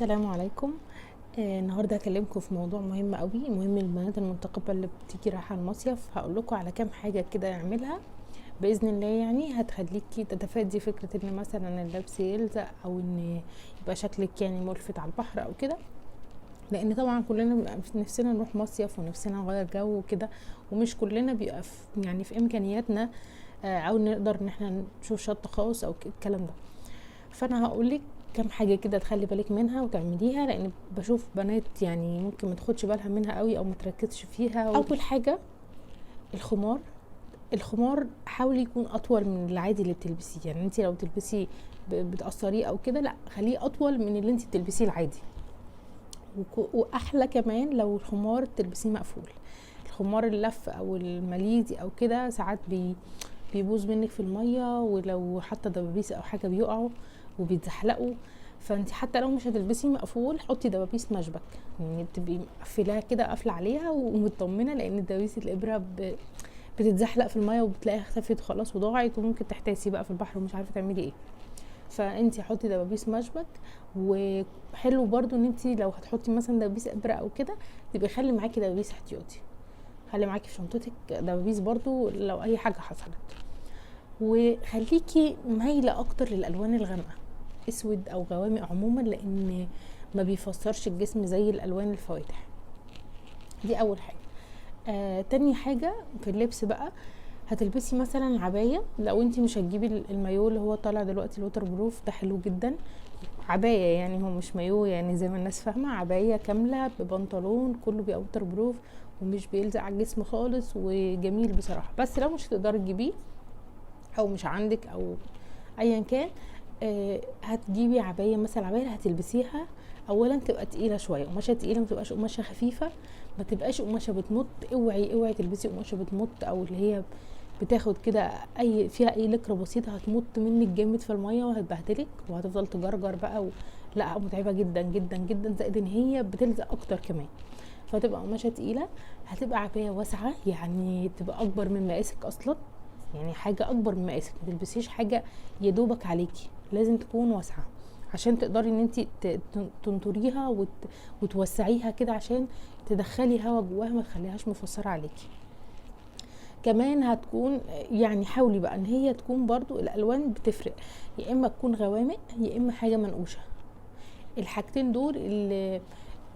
السلام عليكم. النهارده هكلمكم في موضوع مهم قوي، مهم للبنات المنتقبه اللي بتيجي رايحة المصيف. هقول لكم على كام حاجة كده نعملها باذن الله، يعني هتخليكي تتفادي فكرة ان مثلا اللبس يلزق او ان يبقى شكلك يعني ملفت على البحر او كده، لان طبعا كلنا بيبقى نفسنا نروح مصيف ونفسنا نغير جو وكده، ومش كلنا بيبقى في امكانياتنا او نقدر ان احنا نشوف شط خاص او الكلام ده. فانا هقولك كام حاجة كده تخلي بالك منها وتعمليها، لان بشوف بنات يعني ممكن ما تاخدش بالها منها قوي او ما تركزش فيها. اول حاجة الخمار. الخمار حاولي يكون اطول من العادي اللي بتلبسيه، يعني انت لو بتلبسي بتقصريه او كده، لا خليه اطول من اللي انت بتلبسيه العادي. واحلى كمان لو الخمار تلبسيه مقفول. الخمار اللف او الماليزي او كده ساعات بيبوظ منك في المية، ولو حتى دبابيس او حاجة بيقعوا وبيتزحلقوا. فانت حتى لو مش هتلبسي مقفول حطي دبابيس مشبك، يعني تبقي مقفلاها كده قافله عليها ومطمنه، لان الدبابيس الابره بتتزحلق في المية وبتلاقيها اختفت خلاص وضاعت، وممكن تحتاسي بقى في البحر ومش عارفه تعملي ايه. فانت حطي دبابيس مشبك. وحلو برضو ان انت لو هتحطي مثلا دبابيس ابره او كده تبقي خلي معاكي دبابيس احتياطي، خلي معاكي في شنطتك دبابيس برضو لو اي حاجة حصلت. وخليكي مايلة اكتر للالوان الغامقه، اسود او غوامق عموما، لان ما بيفسرش الجسم زي الالوان الفواتح. دي اول حاجة. تاني حاجة في اللبس بقى، هتلبسي مثلا عباية. لو انتي مش هتجيبي المايو اللي هو طالع دلوقتي ال waterproof ده حلو جدا، عباية يعني هو مش مايو يعني زي ما الناس فاهمه، عباية كاملة ببنطلون كله بيبقى waterproof ومش بيلزق على الجسم خالص وجميل بصراحة. بس لو مش هتقدري تجيبيه او مش عندك او ايا كان، هتجيبي عباية مثلا. عباية اللي هتلبسيها اولا تبقى تقيلة شوية، قماشة تقيلة، ما تبقاش قماشة خفيفة، ما تبقاش قماشة بتمط. اوعي تلبسي قماشة بتمط او اللي هي بتاخد كده اي فيها اي لكرة بسيطة، هتمط منك جامد في المية وهتبهدلك وهتفضل تجرجر بقى لا متعبة جدا جدا جدا، زائد ان هي بتلزق اكتر كمان. فتبقى قماشة تقيلة، هتبقى عباية واسعة يعني تبقى اكبر من مقاسك اصلا، يعني حاجة اكبر من مقاسك، ما تلبسيش حاجة يدوبك عليكي، لازم تكون واسعة عشان تقدري ان انت تنطريها وتوسعيها كده عشان تدخلي هوا جواها، ما تخليهاش مفسره عليكي. كمان هتكون يعني حاولي بقى ان هي تكون برضو الالوان بتفرق، يا اما تكون غوامق يا اما حاجة منقوشه. الحاجتين دول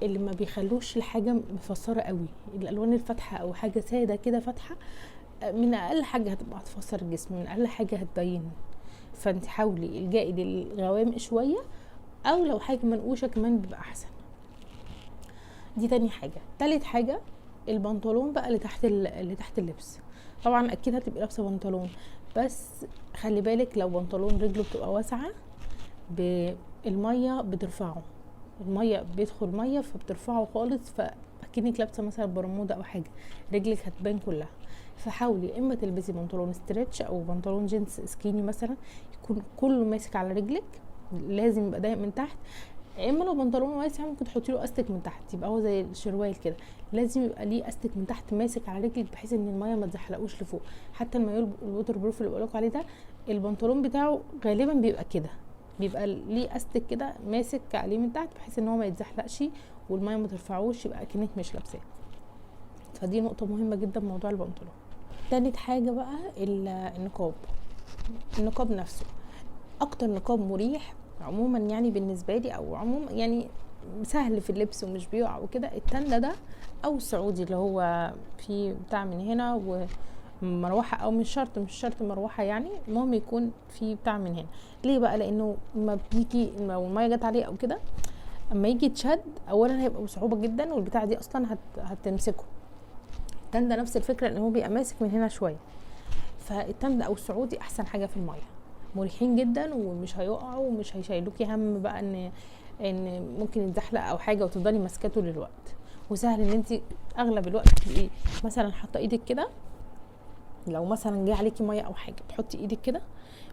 اللي ما بيخلوش الحاجة مفسره قوي. الالوان الفاتحة او حاجة ساده كده فاتحة، من اقل حاجة هتبقى هتفسر الجسم، من اقل حاجة هتبين. فانت حاولي الجئي للغوامق شوية، او لو حاجة منقوشه كمان بيبقى احسن. دي تاني حاجة. تالت حاجة البنطلون بقى اللي تحت اللبس. طبعا اكيد هتبقي لابسه بنطلون، بس خلي بالك لو بنطلون رجله بتبقى واسعة المية بترفعه، المية بيدخل مية فبترفعه خالص، فاكنك لابسه مثلا برموده او حاجة رجلك هتبان كلها. فحاولي اما تلبسي بنطلون stretch او بنطلون جينز skinny مثلا يكون كله ماسك على رجلك، لازم يبقى ضيق من تحت. اما لو بنطلون واسع ممكن تحطي له استك من تحت، يبقى هو زي الشروال كده، لازم يبقى ليه استك من تحت ماسك على رجلك بحيث ان المية ما تزحلقوش لفوق. حتى المايو ال waterproof اللي بقولكوا عليه ده البنطلون بتاعه غالبا بيبقى كده، بيبقى ليه استك كده ماسك عليه من تحت بحيث ان هو ما يتزحلقش والمية ما ترفعوش، يبقى اكنك مش لابساه. فدي نقطة مهمة جدا موضوع البنطلون. تالت حاجة بقى النقاب. النقاب نفسه اكتر نقاب مريح عموما يعني بالنسبة لي، او عموما يعني سهل في اللبس ومش بيقع وكده، التندة ده او السعودي اللي هو فيه بتاع من هنا ومروحه، او مش شرط مروحة يعني، المهم يكون فيه بتاع من هنا. ليه بقى؟ لانه ما بيجي لو المية جت عليه او كده، اما يجي يتشد اولا هيبقى بصعوبة جدا، والبتاع دي اصلا هتمسكه. التندة نفس الفكرة ان هو بيبقى ماسك من هنا شوية. فالتندة او السعودي احسن حاجة في المية، مريحين جدا ومش هيقعوا ومش هيشيلوكي هم بقى ان ممكن يتزحلق او حاجة وتفضلي ماسكاه طول الوقت. وسهل ان انت اغلب الوقت تبقي مثلا حاطه ايدك كده، لو مثلا جه عليكي مية او حاجة تحطي ايدك كده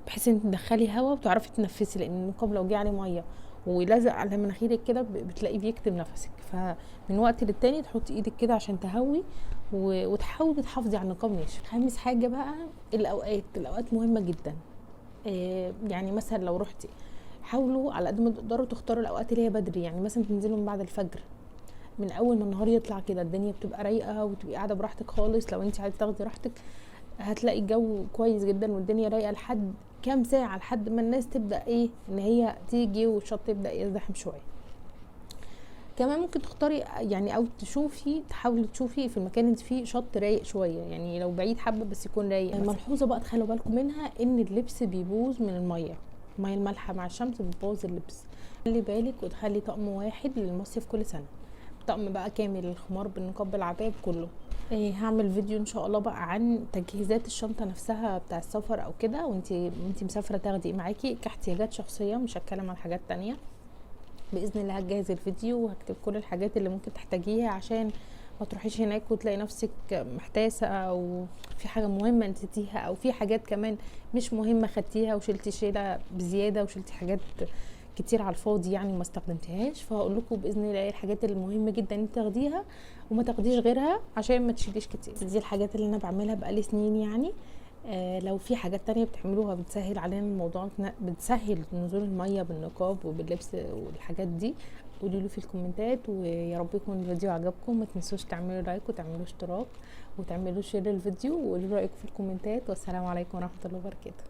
بحيث ان تدخلي هوا وتعرفي تتنفسي، لان النقاب لو جه عليه مية ولزق على مناخيرك كده بتلاقيه بيكتم نفسك. فمن وقت للتاني تحطي ايدك كده عشان تهوي وتحاولي تحافظي على النقاب ناشف. خامس حاجة بقى الاوقات. الاوقات مهمة جدا. يعني مثلا لو رحتي حاولوا على قد ما تقدروا تختاروا الاوقات اللي هي بدري، يعني مثلا تنزلوا من بعد الفجر، من اول ما النهار يطلع كده الدنيا بتبقى رايقة وتبقي قاعدة براحتك خالص. لو انت عايزه تاخدي راحتك هتلاقي الجو كويس جدا والدنيا رايقة لحد كام ساعة، لحد ما الناس تبدا ايه ان هي تيجي والشط يبدا يزدحم شوية. كمان ممكن تختاري يعني او تشوفي، تحاولي تشوفي في المكان اللي انت فيه شط رايق شوية، يعني لو بعيد حبه بس يكون رايق. ملحوظة بقى تخلوا بالكم منها، ان اللبس بيبوظ من المية، المية المالحه مع الشمس بتبوظ اللبس. خلي بالك وتخلي طقم واحد للمصيف كل سنة، طقم بقى كامل، الخمار بالنقاب بالعباية كله. هعمل فيديو ان شاء الله بقى عن تجهيزات الشنطة نفسها بتاع السفر او كده، وانتي مسافرة تاخدي ايه معاكي كاحتياجات شخصية، مش هتكلم عن حاجات تانية. باذن الله هجهز الفيديو وهكتب كل الحاجات اللي ممكن تحتاجيها عشان ما تروحيش هناك وتلاقي نفسك محتاسه او في حاجة مهمة نسيتيها، او في حاجات كمان مش مهمة خدتيها وشلتي شيله بزيادة وشلتي حاجات كتير على الفاضي يعني وما استخدمتيهاش. فهقول لكم باذن الله ايه الحاجات المهمة جدا انت تاخديها وما تاخديش غيرها عشان ما تشيليش كتير. دي الحاجات اللي انا بعملها بقالي سنين يعني. لو في حاجات تانية بتعملوها بتسهل علينا الموضوع، بتسهل نزول المية بالنقاب وباللبس والحاجات دي، قولوا لي في الكومنتات. ويا رب يكون الفيديو عجبكم، ما تنسوش تعملوا like وتعملوا اشتراك وتعملوا share للفيديو وقولوا رايكم في الكومنتات. والسلام عليكم ورحمة الله وبركاته.